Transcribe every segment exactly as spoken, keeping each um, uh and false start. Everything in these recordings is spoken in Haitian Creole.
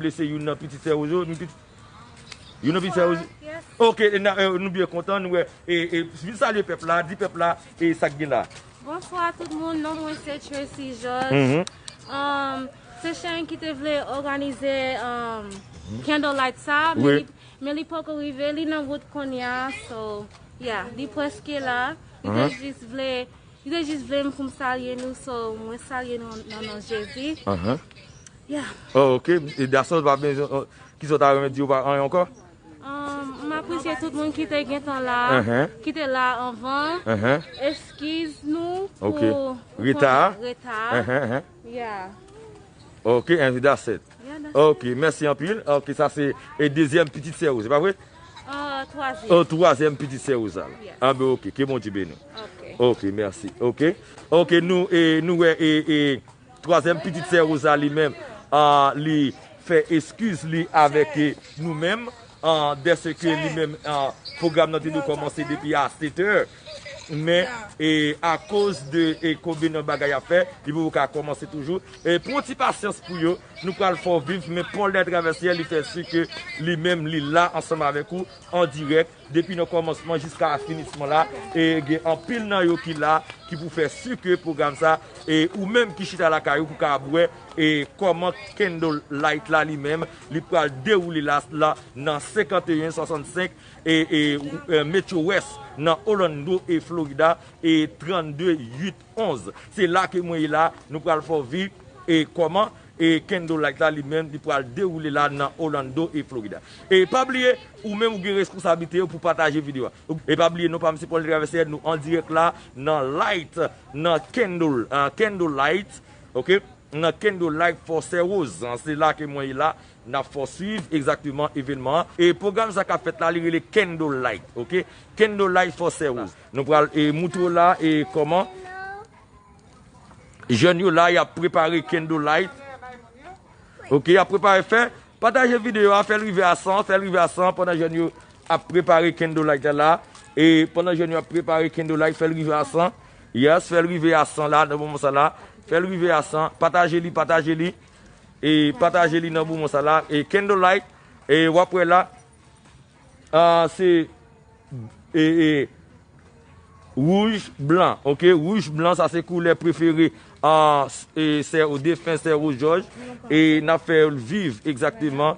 Blese youn nan pitit sè Rozo, youn pitit, youn nan pitit sè Rozo. Yes. Ok, e na, e, nou byen kontan, nou wè, e, e, vin salye pèp la, di pèp la, e sa k gen la. Bonswa tout moun, non mwen se Tracy George. Mhm. Um, se Sharon ki te vle òganize, um, candlelight sa, men Wi. li, men li poko rive, li nan wout kounye a, so, yeah, li prèske la. Li te Mhm. jis vle, li te jis vle m pou m salye nou, so, mwen salye nou nan non Jezi. Aha. Yeah. Oh, ok. E dason pa bezwen, oh, ki sa w ta renmen di yo pa anyen ankò? Um, m apresye tout moun ki te gentan la, Ahan. ki te la anvan. Ahan. Eskiz nou Ok. pou, pou Reta a? reta a. Ahan, ahan. Yeah. Ok, and that's it. Yeah, that's Ok, it. mèsi anpil. Ok, sa se e dezyèm pitit sè Rozo, se pa vre? Ah, twazyèm. Oh, twazyèm pitit sè Rozo la. Yes. Ah, ben ok, ke Bondye beni w. Ok. Ok, mèsi. Ok. Ok, nou, e, nou wè, e, e, twazyèm pitit sè Rozo la li menm, ah, li fè eskiz li avèk, e, nou menm, ah, dèske li menm, ah, pwogram nan te dwe kòmanse depi a sèt è. Men, e, akoz de, e, konbyen nan bagay ap fè, li poko ka kòmanse toujou. E, pran ti pasyans pou yo, nou pral fè w viv, men Paul Dètraversière, li fè si ke li menm, li la ansanm avèk ou, an dirèk, depi nan kòmansman jiska finisman la, e gen anpil nan yo ki la, ki pou fè si ke pwogram sa, e ou menm ki chita lakay ou, pou ka ap wè, e kòman candle light la li menm, li pral dewoule la, la nan senkanteyen swasannsenk, e, e, e, Metro West, nan Orlando, e Florida, e trannde uit onz. Se la ke mwen ye la, nou pral fè w viv, e kòman, e candle light la li menm, li pral dewoule la nan Orlando, e Florida. E pa bliye, ou menm ou gen responsablite yo pou pataje videyo a. E pa bliye, non pa m se Paul Dètraversière, nou an dirèk la, nan light, nan candle, ah, candle light, ok? Nan candle light for sè Rozo, ah, se la ke mwen ye la, n ap fè w swiv egzakteman evènman an. E pwogram sa k ap fèt la, li rele candle light, ok? Candle light for sè Rozo. Nou pral, e, moutre w la, e kòman jèn yo la, y ap prepare candle light. Ok, y ap prepare, fè, pataje videyo a, fè l rive a san, fè l rive a san pandan jèn yo ap prepare candle light la la. E pandan jèn yo ap prepare candle light, fè l rive a san. Yes, fè l rive a san la, nan moman sa la. Fè l rive a san, pataje li, pataje li. E pataje li nan moman sa la. E candle light, e w ap wè la, ah, se, e, e, wouj, blan, ok? Wouj, blan, sa se koulè prefere, ah, s-, e, sè, defen sè Rozo Jòj. E n ap fè l viv egzakteman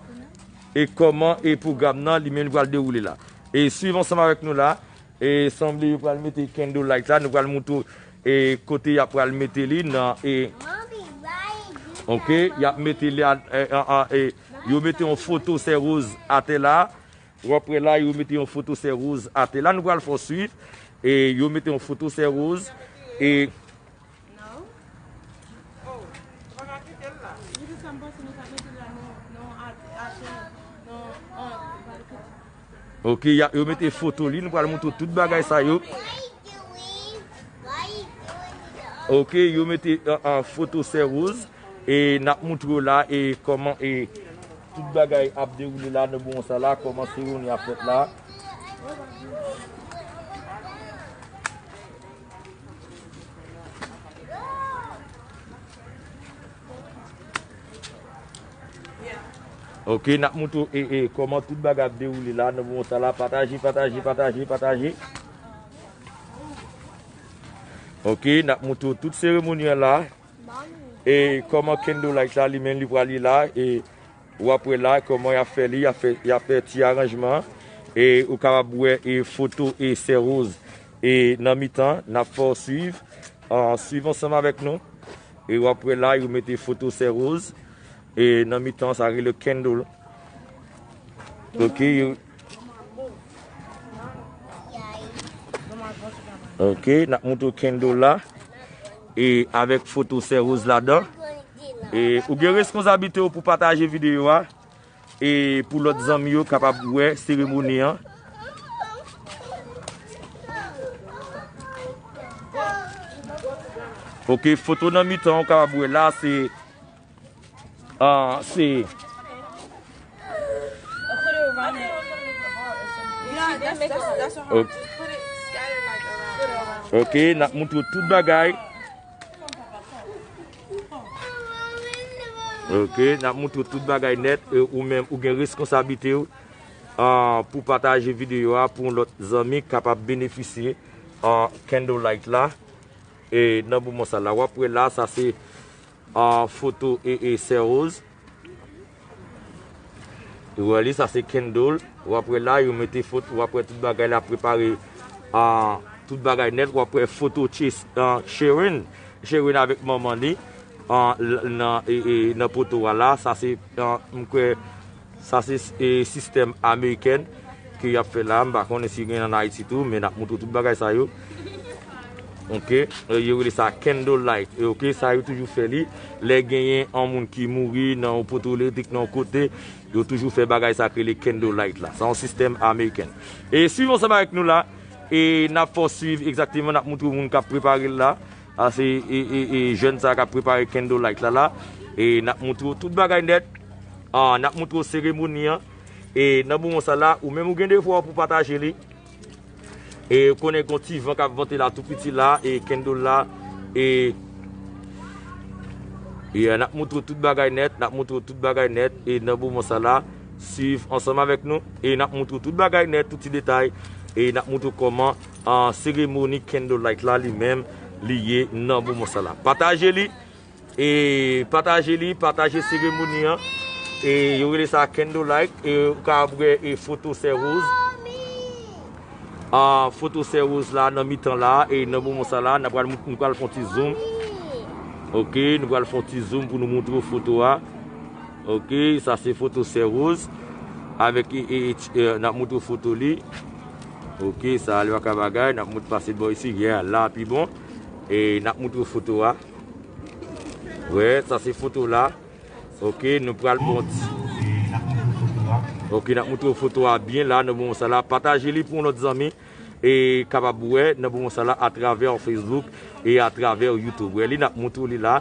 e kòman e pwogram nan li menm li pral dewoule la. E swiv ansanm avèk nou la. E sanble yo pral mete candle light la, nou pral moutre w, e kote y ap pral mete li nan, e, ok, y ap mete li a, e, a, a, e, yo mete yon foto sè Rozo atè la. W ap wè la, yo mete yon foto sè Rozo atè la. Nou pral fè w swiv. E yo mete yon foto sè Rozo. E Ok, y ap, yo mete foto li, nou pral moutre w tout bagay sa yo. Ok, yo mete, ah, ah, foto sè Rozo. E n ap moutre w la, e kòman, e tout bagay ap dewoule la nan moman sa la, kòman seremoni ap fèt la. Ok, n ap moutre w, e, e, kòman tout bagay ap dewoule la nan moman sa la. Pataje, pataje, pataje, pataje. Ok, n ap moutre w tout seremoni an la. E kòman candle light la, li menm, li pral ye la. E w ap wè la, kòman y ap fè li, y ap fè, y ap fè ti aranjman an. E ou kapab wè, e foto, e sè Rozo. E nan mitan, n ap fè w swiv. Ah, swiv ansanm avèk nou. E w ap wè la, yo mete foto sè Rozo. E nan mitan, sa rele candle. Ok, yo. Ok, n ap moutre w candle la. E avèk foto sè Rozo ladan. E ou gen responsablite w pou pataje videyo a. E pou lòt zanmi yo kapab wè seremoni an. Ok, foto nan mitan, ou kapab wè la, se, ah, se, ok. Ok, n ap moutre w tout bagay. Ok, n ap moutre w tout bagay nèt, e ou menm ou gen reskonsablite w, ah, pou pataje videyo a pou yon lòt zanmi kapab benefisye, ah, candle light la. E nan moman sa la, w ap wè la, sa se, ah, foto e, e Sè Rose. Ou wè li, sa se candle. W ap wè la, yo mete foto, w ap wè tout bagay la prepare, ah, tout bagay nèt. W ap wè foto Chase, ah, Sharon, Sharon avèk manman li, ah, l- nan, e, e, nan poto a la. Sa se, ah, m kwè, sa se, e, sistèm amerikèn ke y ap fè la. M pa konnen si gen ann Ayiti tou, men n ap moutre tout bagay sa yo. Ok, e, yo rele sa candle light. E, ok, sa yo toujou fè li. Lè genyen yon moun ki mouri nan yon poto elektrik nan yon kote, yo toujou fè bagay sa k rele candle light la. Sa yon sistèm amerikèn. E swiv ansanm avèk nou la. E n ap fè w swiv egzakteman, n ap moutre w moun k ap prepare l la. A, se, e, e, e, jèn sa k ap prepare candle light la la. E n ap moutre w tout bagay nèt. Ah, n ap moutre w seremoni an. E nan moman sa la, ou menm ou gen devwa w pou pataje li. E ou konnen gon ti van k ap vante la tou piti la, e candle la, e, e n ap moutre w tout bagay nèt, n ap moutre w tout bagay nèt, e nan moman sa la, swiv ansanm avèk nou, e n ap moutre w tout bagay nèt, tout ti detay, e n ap moutre w kòman, ah, seremoni candle light la li menm, li ye nan moman sa la. Pataje li, e pataje li, pataje seremoni an. E yo rele sa candle light. E ou ka wè, e, foto Sè Rose. Ah, foto Sè Rose la nan mitan la. E nan moman sa la, n ap pral, nou pral fè yon ti zoom. Ok, nou pral fè yon ti zoom pou nou moutre w foto a. Ok, sa se foto Sè Rose. Avèk, e, e, e, n ap moutre w foto li. Ok, sa li pa ka bagay. N ap moutre, pase bò isi. Yeah, la pi bon. E n ap moutre w foto a. Wè, sa se foto la. Ok, nou pral pran ti. Ok, n ap moutre w foto a byen la nan moman sa la. Pataje li pou yon lòt zanmi e kapab wè nan moman sa la atravè Facebook e atravè YouTube. Wè li, n ap moutre w li la.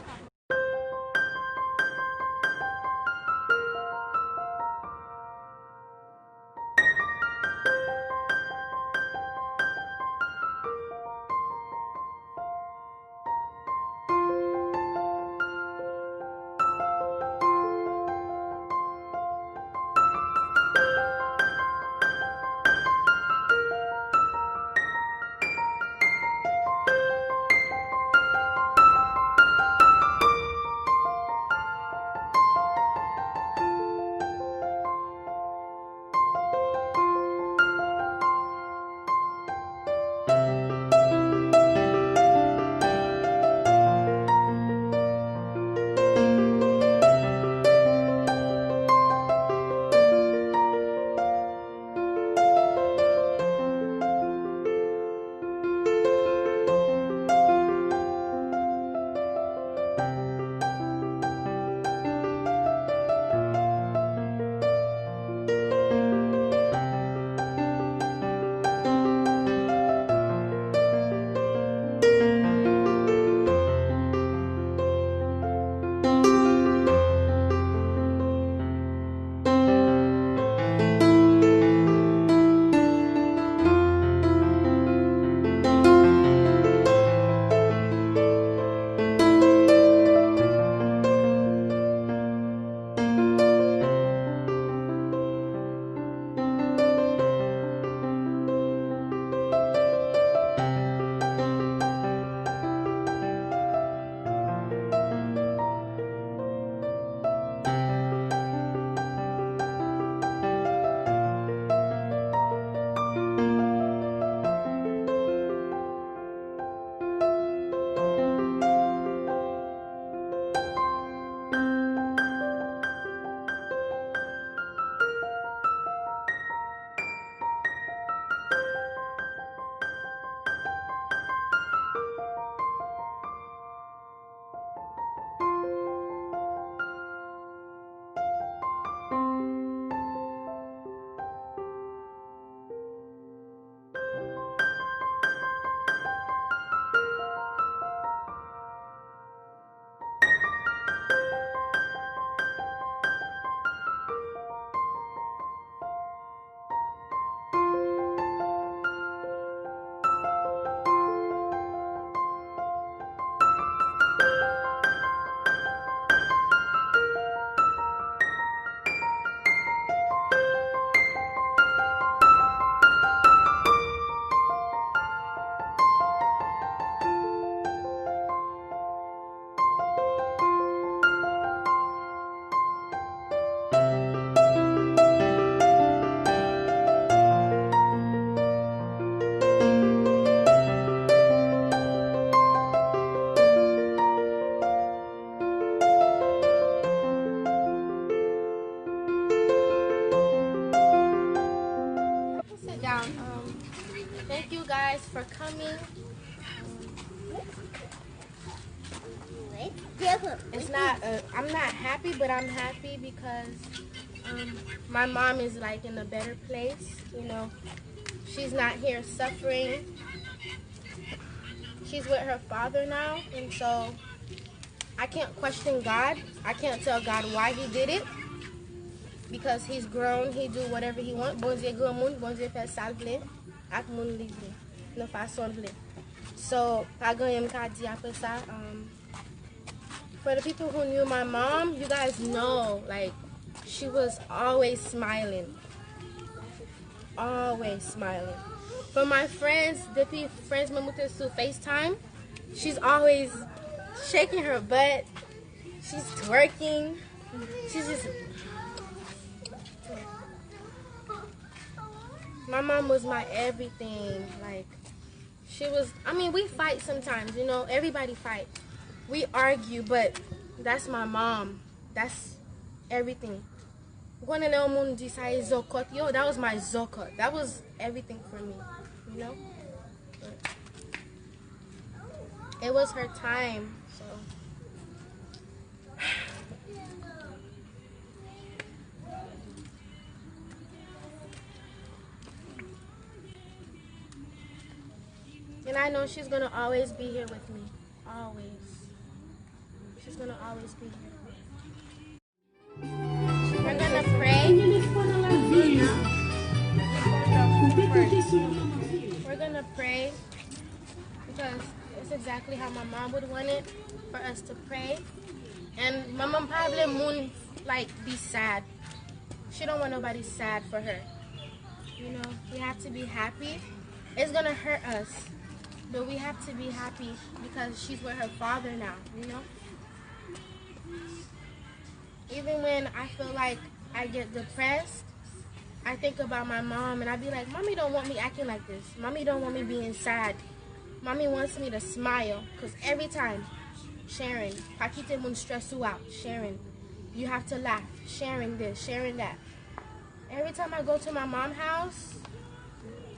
for coming. It's not, uh, I'm not happy, but I'm happy because, um, my mom is, like, in a better place, you know. She's not here suffering. She's with her father now, and so I can't question God. I can't tell God why he did it because he's grown, he do whatever he want. Bondye granmoun, Bondye fè sa l vle ak moun li vle, nan fason l vle. So, pa gen anyen m ka di apre sa. Um, for the people who knew my mom, you guys know, like, she was always smiling. Always smiling. For my friends, depi friends mwen moute sou FaceTime, she's always shaking her butt. She's twerking. She's just. My mom was my everything. Like, she was. I mean, we fight sometimes, you know. Everybody fight. We argue, but that's my mom. That's everything. Ou konnen lè yon moun di sa e zòkòt yo, that was my zòkòt. That was everything for me, you know? But it was her time, so. And I know she's gonna always be here with me. Always. She's gonna always be here with me. We're gonna pray. We're gonna pray because it's exactly how my mom would want it for us to pray. And my mom probably moun, like, be sad. She don't want nobody sad for her. You know, we have to be happy. It's gonna hurt us, but we have to be happy because she's with her father now, you know? Even when I feel like I get depressed, I think about my mom and I be like, "Mommy don't want me acting like this. Mommy don't want me being sad. Mommy wants me to smile." Because every time, Sharon, pa kite moun stress ou out. Sharon, you have to laugh. Sharon this, Sharon that. Every time I go to my mom house,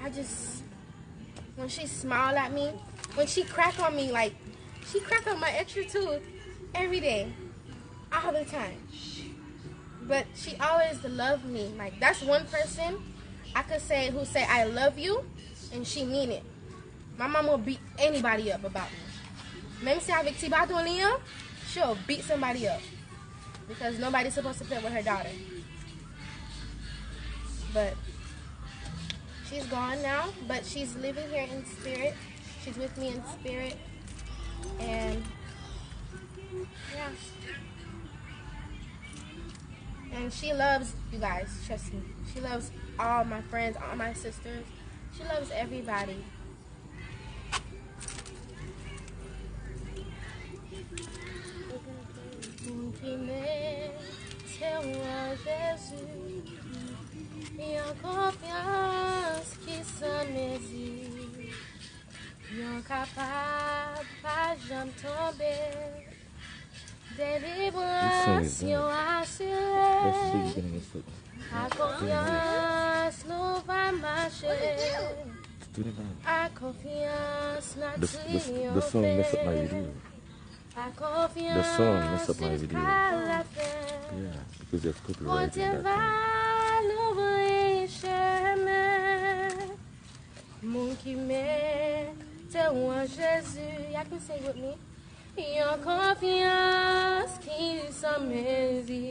I just when she smile at me, when she crack on me, like, she crack on my extra tooth every day, all the time. But she always love me. Like, that's one person I could say who say I love you, and she mean it. My mom will beat anybody up about me. Menm si avèk ti baton li an, she'll beat somebody up. Because nobody's supposed to play with her daughter. But she's gone now, but she's living here in spirit. She's with me in spirit. And yeah. And she loves you guys, trust me. She loves all my friends, all my sisters. She loves everybody. Moun ki mete w an Jezi, yon konfyans ki san mezi, yon kapab pa janm tonbe. Delivrans yo asire. Ak konfyans nou va mache. Ak konfyans n a triyonfe. Ak konfyans jiska lafen. Bondye va louvri chemen. Moun ki mete w an Jezi. Y'all can sing with me. Yon konfyans ki san mezi,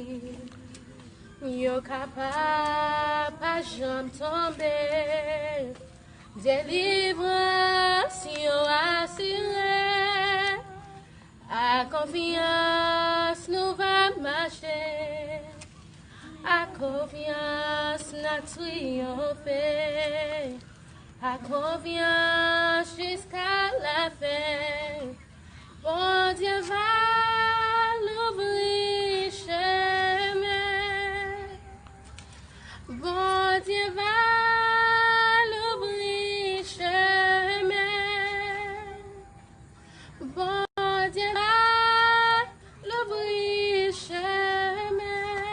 yo kapab pa janm tonbe. Delivrans yo asire, ak konfyans nou va mache, ak konfyans n a triyonfe, ak konfyans jiska lafen. Bondye va louvri chemen. Bondye va louvri chemen. Bondye va louvri chemen.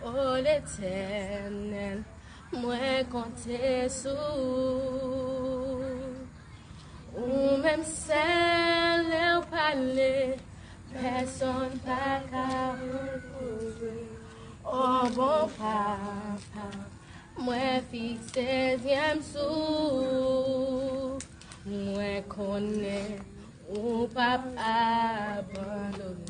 O Letènèl, mwen konte sou ou. Menm sèl lè w pale, pèsonn pa ka opoze. O bon papa, mwen fikse zye m sou ou. Mwen konnen ou p ap abandone.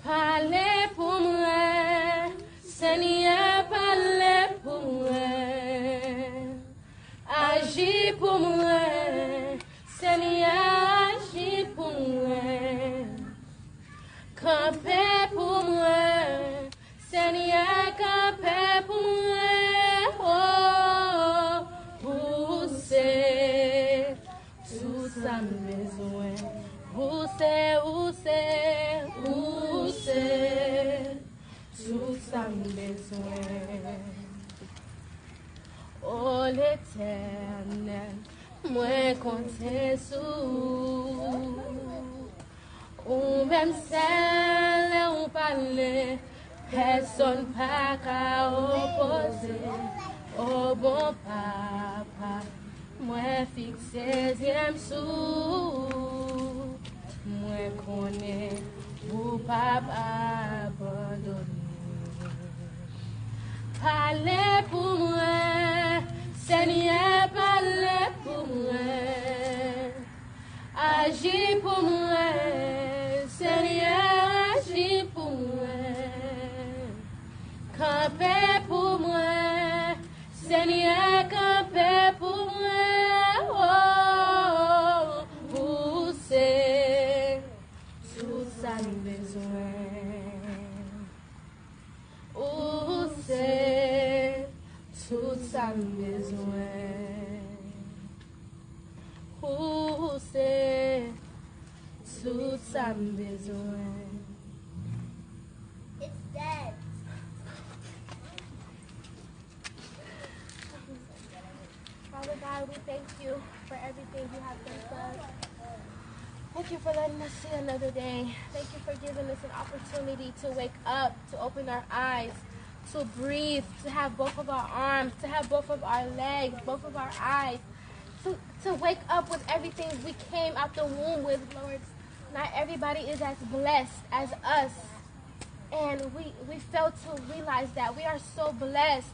Pale pou mwen, Senyè, pale pou mwen. Aji pou mwen, Senyè, aji pou mwen. Kanpe pou mwen, Senyè, kanpe pou mwen. O, ou se tout sa m bezwen. Ou se, ou se, ou se tout sa m bezwen. O Letènèl, mwen konte sou ou. Ou menm sèl lè ou pale, pèsonn pa ka opoze. O bon papa, mwen fikse zye m sou ou. Mwen konnen ou p ap abandone. Pale pou mwen, Senyè, pale pou mwen. Aji pou mwen, Senyè, aji pou mwen. Kanpe pou mwen, Senyè, kanpe pou mwen. O, ou se tout sa m bezwen. Ou se tout sa m bezwen. Ou se tout sa m bezwen. It's dead. Father God, we thank you for everything you have done for us. Thank you for letting us see another day. Thank you for giving us an opportunity to wake up, to open our eyes, to breathe, to have both of our arms, to have both of our legs, both of our eyes, to, to wake up with everything we came out the womb with, Lord. Not everybody is as blessed as us. And we, we fail to realize that we are so blessed.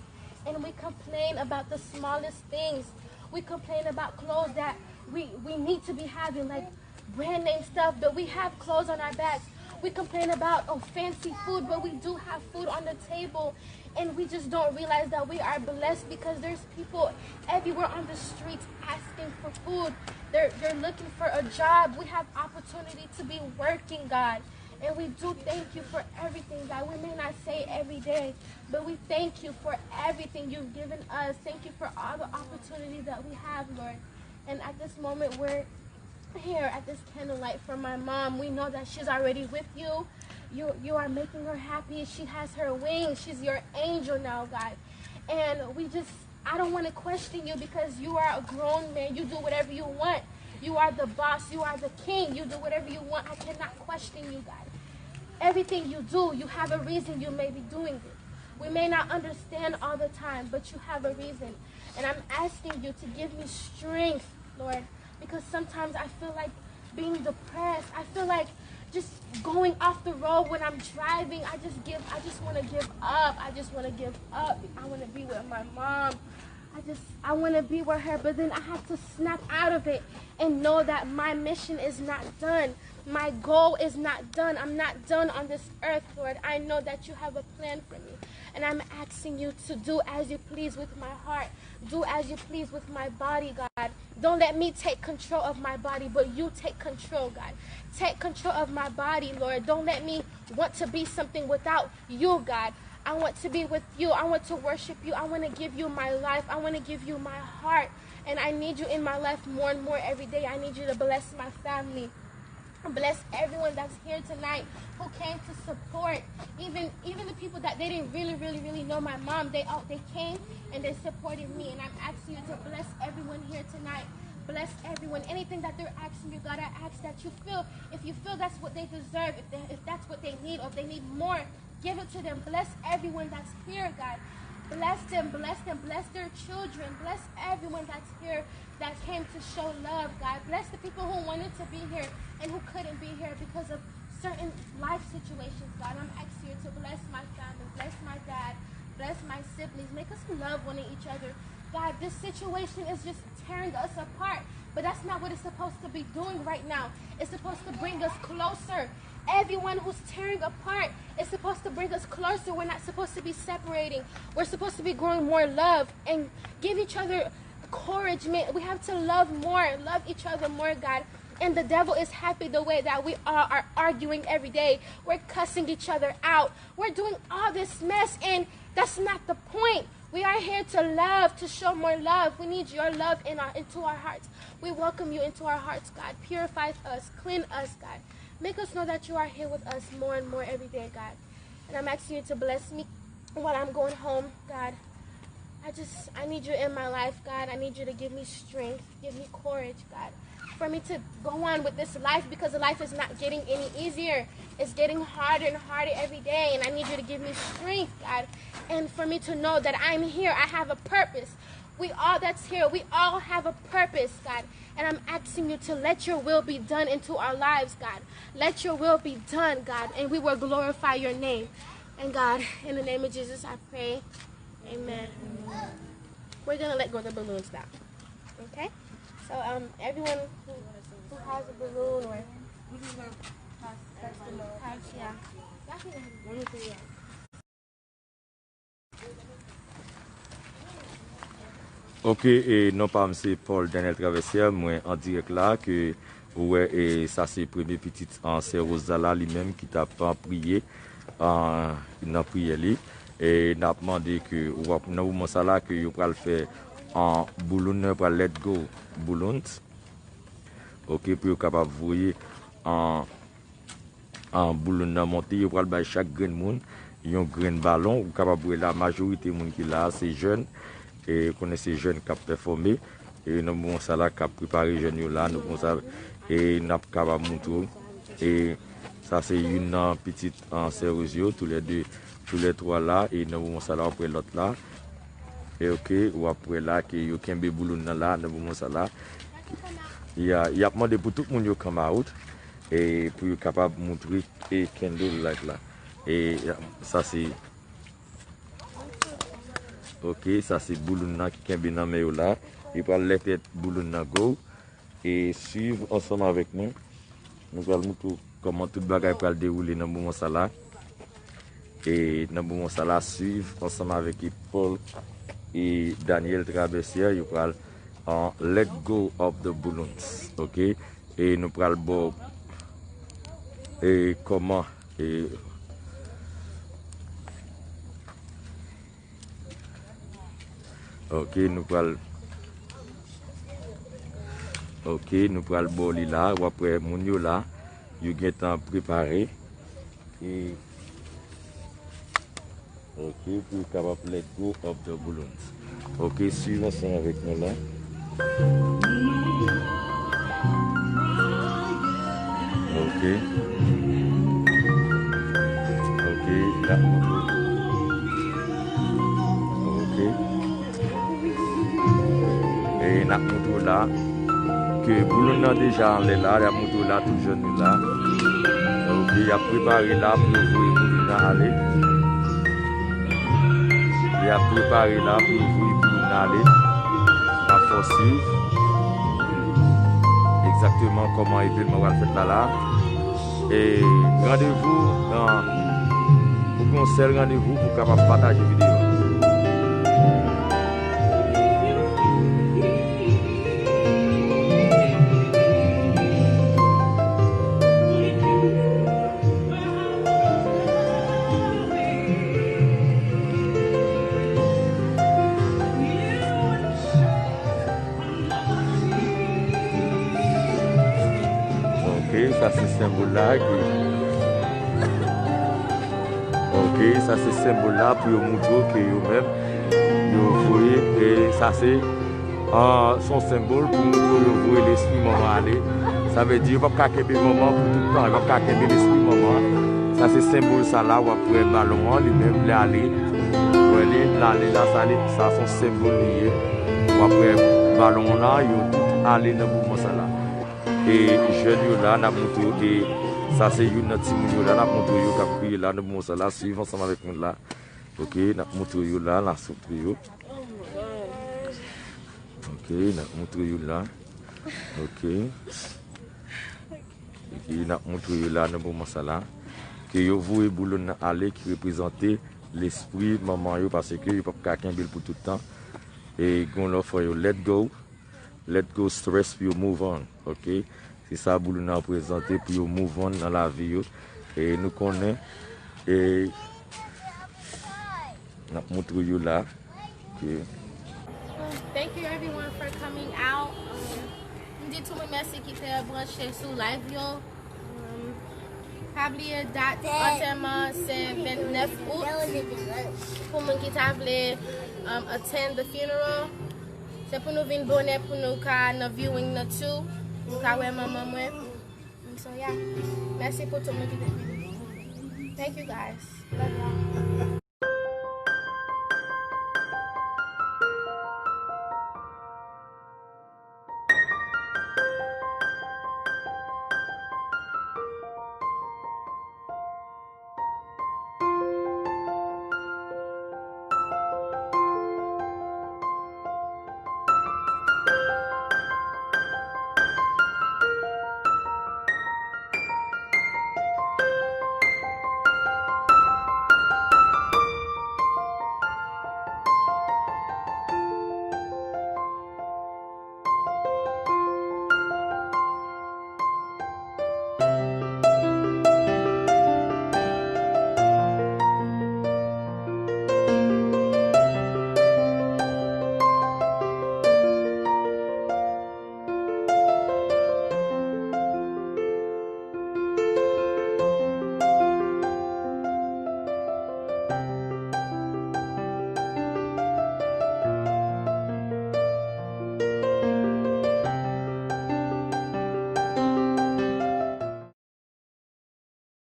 And we complain about the smallest things. We complain about clothes that we, we need to be having, like brand name stuff, but we have clothes on our backs. We complain about, oh, fancy food, but we do have food on the table. And we just don't realize that we are blessed because there's people everywhere on the streets asking for food. They're, they're looking for a job. We have opportunity to be working, God. And we do thank you for everything, God. We may not say every day, but we thank you for everything you've given us. Thank you for all the opportunities that we have, Lord. And at this moment, we're here at this candlelight for my mom. We know that she's already with you. You, you are making her happy. She has her wings. She's your angel now, God. And we just, I don't want to question you because you are a grown man. You do whatever you want. You are the boss. You are the king. You do whatever you want. I cannot question you, God. Everything you do, you have a reason you may be doing it. We may not understand all the time, but you have a reason. And I'm asking you to give me strength, Lord, because sometimes I feel like being depressed. I feel like just going off the road when I'm driving. I just give, I just want to give up. I just want to give up. I want to be with my mom. I just, I want to be with her, but then I have to snap out of it and know that my mission is not done. My goal is not done. I'm not done on this earth, Lord. I know that you have a plan for me. And I'm asking you to do as you please with my heart. Do as you please with my body, God. Don't let me take control of my body, but you take control, God. Take control of my body, Lord. Don't let me want to be something without you, God. I want to be with you. I want to worship you. I want to give you my life. I want to give you my heart. And I need you in my life more and more every day. I need you to bless my family. Bless everyone that's here tonight who came to support. Even, even the people that they didn't really, really, really know my mom, they all, they came and they supported me. And I'm asking you to bless everyone here tonight. Bless everyone. Anything that they're asking you, God, I ask that you feel, if you feel that's what they deserve, if, they, if that's what they need, or if they need more, give it to them. Bless everyone that's here, God. Bless them, bless them, bless their children, bless everyone that's here that came to show love, God. Bless the people who wanted to be here and who couldn't be here because of certain life situations, God. I'm asking you to bless my family, bless my dad, bless my siblings. Make us love one each other. God, this situation is just tearing us apart, but that's not what it's supposed to be doing right now. It's supposed to bring us closer. Everyone who's tearing apart is supposed to bring us closer. We're not supposed to be separating. We're supposed to be growing more love and give each other encouragement. We have to love more, love each other more, God. And the devil is happy the way that we all are arguing every day. We're cussing each other out. We're doing all this mess, and that's not the point. We are here to love, to show more love. We need your love in our, into our hearts. We welcome you into our hearts, God. Purify us, clean us, God. Make us know that you are here with us more and more every day, God. And I'm asking you to bless me while I'm going home, God. I just, I need you in my life, God. I need you to give me strength, give me courage, God, for me to go on with this life, because life is not getting any easier. It's getting harder and harder every day, and I need you to give me strength, God, and for me to know that I'm here. I have a purpose. We all that's here, we all have a purpose, God. And I'm asking you to let your will be done into our lives, God. Let your will be done, God, and we will glorify your name. And God, in the name of Jesus, I pray. Amen. We're gonna let go the balloons now. Okay? So, um, everyone who, who has a balloon or has, yeah. Y'all can go ahead. Ok, e non pa m se Paul Daniel Traversière, mwen an dirèk la ke ou wè, e sa se premye pitit an sè Rosa la, li menm ki t ap, an, priye, an, nan priyè li. E n ap mande ke w ap, nan moman sa la ke yo pral fè, an, bouloun nan, yo pral let go bouloun. Ok, pou yo kapab voye, an, an, bouloun nan monte, yo pral bay chak grenn moun yon grenn balon. Ou kapab wè la, majorite moun ki la a se jèn. E konnen se jèn k ap pèfòme. E nan moman sa la, k ap prepare jèn yo la, nan moman sa la, e n ap kapab montre w. E sa se youn nan pitit, an, sè Rosa yo, toulède, toulètwa la. E nan moman sa la, w ap wè lòt la. E ok, w ap wè la ke yo kenbe bouloun nan la, nan moman sa la. Y a, y ap mande pou tout moun yo come out, e pou yo kapab montre, e candle light la. E sa se, ok, sa se bouloun nan ki kenbe nan men yo la. Yo pral lete bouloun nan go. E swiv ansanm avèk mwen. Nou pral montre w kòman tout bagay pral dewoule nan moman sa la. E nan moman sa la, swiv ansanm avèk Paul e Daniel Traversière, yo pral, uh, let go of the balloons, ok? E nou pral ba w, e kòman, e Ok, nou pral, ok, nou pral ba w li la. W ap wè moun yo la, yo gentan prepare. E, ok, pou yo kapab let go of the balloons. Ok, swiv ansanm avèk nou la. Ok. Ok, la. Ok. E n ap montre w la ke bouloun nan deja anlè la, y ap montre w la, tout jèn yo la. Ok, y ap prepare la pou yo voye bouloun nan ale. Y ap prepare la pou yo voye bouloun nan ale. N ap fè w swiv egzakteman kòman evenman pral fèt la la. E randevou, an, ou gen yon sèl randevou pou w kapab pataje videyo a. Ok, sa se senbòl la ki, ok, sa se senbòl la pou yo montre w ke yo menm, yo voye, e sa se, ah, se yon senbòl pou montre w yo voye lespri manman ale. Sa vle di yo p ap ka kenbe manman pou tout tan, yo p ap ka kenbe lespri manman. Sa se senbòl sa la, w ap wè balon an, li menm, li ale. Li, l ale la, sa li, sa se yon senbòl li ye. W ap wè balon la, yo tout ale nan mouvman sa la. E jèn yo la, n ap montre yo, e sa se youn nan timoun yo la, n ap montre yo k ap kriye la nan mouvman sa la, swiv ansanm avèk nou la. Ok, n ap montre yo la, n ap montre yo. Ok, n ap montre yo la. Ok. Epi n ap montre yo la nan moman sa la. Ke yo voye boulon nan ale ki reprezante lespri manman yo paske yo p ap ka kenbe l pou tout tan. E gon lòt fwa yo let go. Let go stress pou yo move on. Ok. Se sa boulon nan reprezante pou yo move on nan lavi yo. E nou konnen. E n ap montre yo la. Ok. Thank you everyone for coming out. Um, m di tout moun mèsi ki te branche sou live yo. Um, pa bliye dat antèman se vennèf out. Pou moun ki ta vle um, attend the funeral, se pou nou vin bonè pou nou ka nan viewing nan tou. Nou ka wè manman mwen. So yeah. Mèsi pou tout moun ki te vini. Thank you guys. Love y'all.